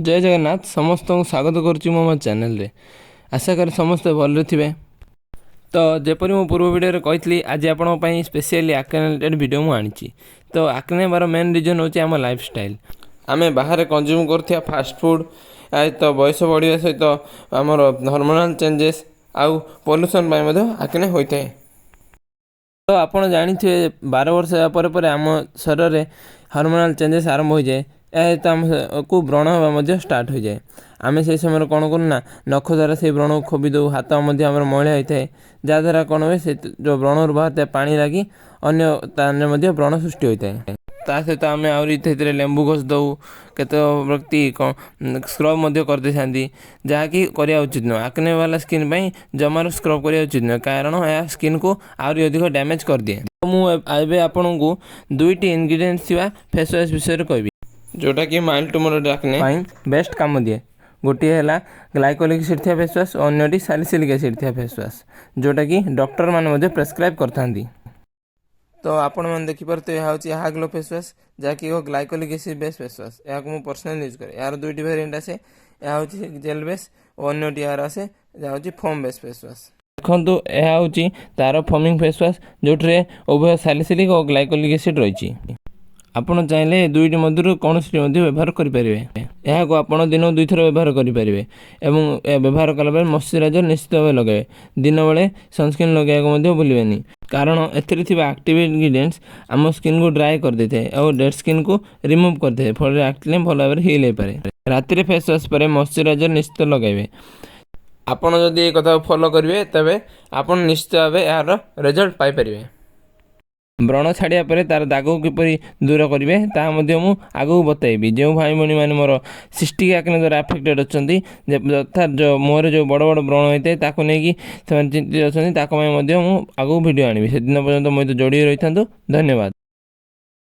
ଜୟ ଜଗନ୍ନାଥ। ସମସ୍ତଙ୍କୁ ସ୍ୱାଗତ କରୁଛି ମୁଁ ମୋ ଚ୍ୟାନେଲରେ। ଆଶା କରେ ସମସ୍ତେ ଭଲରେ ଥିବେ। ତ ଯେପରି ମୁଁ ପୂର୍ବ ଭିଡ଼ିଓରେ କହିଥିଲି, ଆଜି ଆପଣଙ୍କ ପାଇଁ ସ୍ପେସିଆଲି ଆକ୍ନେ ରିଲେଟେଡ଼ ଭିଡ଼ିଓ ମୁଁ ଆଣିଛି। ତ ଆକ୍ନେ ହେବାର ମେନ୍ ରିଜନ୍ ହେଉଛି ଆମ ଲାଇଫଷ୍ଟାଇଲ୍। ଆମେ ବାହାରେ କନଜ୍ୟୁମ୍ କରୁଥିବା ଫାଷ୍ଟଫୁଡ଼୍, ତ ବୟସ ବଢ଼ିବା ସହିତ ଆମର ହର୍ମୋନାଲ୍ ଚେଞ୍ଜେସ୍ ଆଉ ପଲ୍ୟୁସନ୍ ପାଇଁ ମଧ୍ୟ ଆକ୍ନେ ହୋଇଥାଏ। ତ ଆପଣ ଜାଣିଥିବେ, 12 ବର୍ଷ ହେବା ପରେ ପରେ ଆମ ଶରୀରରେ ହର୍ମୋନାଲ୍ ଚେଞ୍ଜେସ୍ ଆରମ୍ଭ ହୋଇଯାଏ। ଏହା ସହିତ ଆମକୁ ବ୍ରଣ ହେବା ମଧ୍ୟ ଷ୍ଟାର୍ଟ ହୋଇଯାଏ। ଆମେ ସେହି ସମୟରେ କ'ଣ କରୁ ନା, ନଖ ଦ୍ୱାରା ସେଇ ବ୍ରଣକୁ ଖୋବି ଦେଉ। ହାତ ମଧ୍ୟ ଆମର ମଇଳା ହୋଇଥାଏ, ଯାହାଦ୍ୱାରା କ'ଣ ହୁଏ, ସେ ଯେଉଁ ବ୍ରଣରୁ ବାହାରିଥିବା ପାଣି ଲାଗି ଅନ୍ୟ ସ୍ଥାନରେ ମଧ୍ୟ ବ୍ରଣ ସୃଷ୍ଟି ହୋଇଥାଏ। ତା ସହିତ ଆମେ ଆହୁରି ସେଥିରେ ଲେମ୍ବୁ ଘଷି ଦେଉ। କେତେକ ବ୍ୟକ୍ତି କ'ଣ ସ୍କ୍ରବ୍ ମଧ୍ୟ କରିଦେଇଥାନ୍ତି, ଯାହାକି କରିବା ଉଚିତ ନୁହେଁ। ଆକ୍ନେ ବାଲା ସ୍କିନ୍ ପାଇଁ ଜମାରୁ ସ୍କ୍ରବ୍ କରିବା ଉଚିତ ନୁହେଁ, କାରଣ ଏହା ସ୍କିନ୍କୁ ଆହୁରି ଅଧିକ ଡ୍ୟାମେଜ୍ କରିଦିଏ। ମୁଁ ଏବେ ଆପଣଙ୍କୁ ଦୁଇଟି ଇନଗ୍ରିଡ଼ିଏଣ୍ଟସ୍ ଥିବା ଫେସ୍ ୱାଶ୍ ବିଷୟରେ କହିବି, ଯେଉଁଟାକି ମାଇଲ୍ଡ ଟୁ ମଡରେଟ୍ ଆକ୍ନେ ପାଇଁ ବେଷ୍ଟ କାମ ଦିଏ। ଗୋଟିଏ ହେଲା ଗ୍ଲାଇକୋଲିକ୍ ଏସିଡ଼୍ ଥିବା ଫେସ୍ ୱାଶ୍ ଓ ଅନ୍ୟଟି ସାଲିସିଲିକ୍ ଏସିଡ଼୍ ଥିବା ଫେସ୍ ୱାଶ୍, ଯେଉଁଟାକି ଡକ୍ଟରମାନେ ମଧ୍ୟ ପ୍ରେସକ୍ରାଇବ୍ କରିଥାନ୍ତି। ତ ଆପଣମାନେ ଦେଖିପାରୁଥିବେ, ଏହା ହେଉଛି ଆହାଗ୍ଲୋ ଫେସ୍ ୱାଶ୍, ଯାହାକି ଏକ ଗ୍ଲାଇକୋଲିକ୍ ଏସିଡ୍ ବେସ୍ ଫେସ୍ ୱାଶ୍। ଏହାକୁ ମୁଁ ପର୍ସନାଲି ୟୁଜ୍ କରେ। ଏହାର ଦୁଇଟି ଭେରିଏଣ୍ଟ ଆସେ। ଏହା ହେଉଛି ଜେଲ୍ ବେସ୍ ଓ ଅନ୍ୟଟି ଏହାର ଆସେ, ଯାହା ହେଉଛି ଫୋମ୍ ବେସ୍ ଫେସ୍ ୱାଶ୍। ଦେଖନ୍ତୁ, ଏହା ହେଉଛି ତାର ଫୋମିଂ ଫେସ୍ ୱାଶ୍, ଯେଉଁଥିରେ ଉଭୟ ସାଲିସିଲିକ୍ ଓ ଗ୍ଲାଇକୋଲିକ୍ ଏସିଡ଼୍ ରହିଛି। ଆପଣ ଚାହିଁଲେ ଏ ଦୁଇଟି ମଧ୍ୟରୁ କୌଣସି ମଧ୍ୟ ବ୍ୟବହାର କରିପାରିବେ। ଏହାକୁ ଆପଣ ଦିନକୁ ଦୁଇଥର ବ୍ୟବହାର କରିପାରିବେ ଏବଂ ଏହା ବ୍ୟବହାର କଲା ପରେ ମଶ୍ଚରାଇଜର୍ ନିଶ୍ଚିତ ଭାବେ ଲଗାଇବେ। ଦିନବେଳେ ସନସ୍କ୍ରିନ୍ ଲଗାଇବାକୁ ମଧ୍ୟ ଭୁଲିବେନି, କାରଣ ଏଥିରେ ଥିବା ଆକ୍ଟିଭ୍ ଇନଗ୍ରିଡ଼ିଏଣ୍ଟସ୍ ଆମ ସ୍କିନ୍କୁ ଡ୍ରାଏ କରିଦେଇଥାଏ ଆଉ ଡେଡ୍ ସ୍କିନ୍କୁ ରିମୁଭ୍ କରିଥାଏ। ଫଳରେ ଆକ୍ନେ ଭଲ ଭାବରେ ହିଲ୍ ହେଇପାରେ। ରାତିରେ ଫେସ୍ ୱାଶ୍ ପରେ ମଶ୍ଚରାଇଜର୍ ନିଶ୍ଚିତ ଲଗାଇବେ। ଆପଣ ଯଦି ଏ କଥାକୁ ଫଲୋ କରିବେ, ତେବେ ଆପଣ ନିଶ୍ଚିତ ଭାବେ ଏହାର ରେଜଲ୍ଟ ପାଇପାରିବେ। ବ୍ରଣ ଛାଡ଼ିବା ପରେ ତାର ଦାଗକୁ କିପରି ଦୂର କରିବେ, ତାହା ମଧ୍ୟ ମୁଁ ଆଗକୁ ବତାଇବି। ଯେଉଁ ଭାଇ ଭଉଣୀମାନେ ମୋର ସିଷ୍ଟିକ୍ ଆକ୍ନେ ଦ୍ୱାରା ଆଫେକ୍ଟେଡ଼ ଅଛନ୍ତି, ଯଥା ମୁହଁରେ ଯେଉଁ ବଡ଼ ବଡ଼ ବ୍ରଣ ହୋଇଥାଏ, ତାକୁ ନେଇକି ସେମାନେ ଚିନ୍ତିତ ଅଛନ୍ତି, ତାଙ୍କ ପାଇଁ ମଧ୍ୟ ମୁଁ ଆଗକୁ ଭିଡ଼ିଓ ଆଣିବି। ସେଦିନ ପର୍ଯ୍ୟନ୍ତ ମୋ ସହିତ ଯୋଡ଼ି ହୋଇ ରହିଥାନ୍ତୁ। ଧନ୍ୟବାଦ।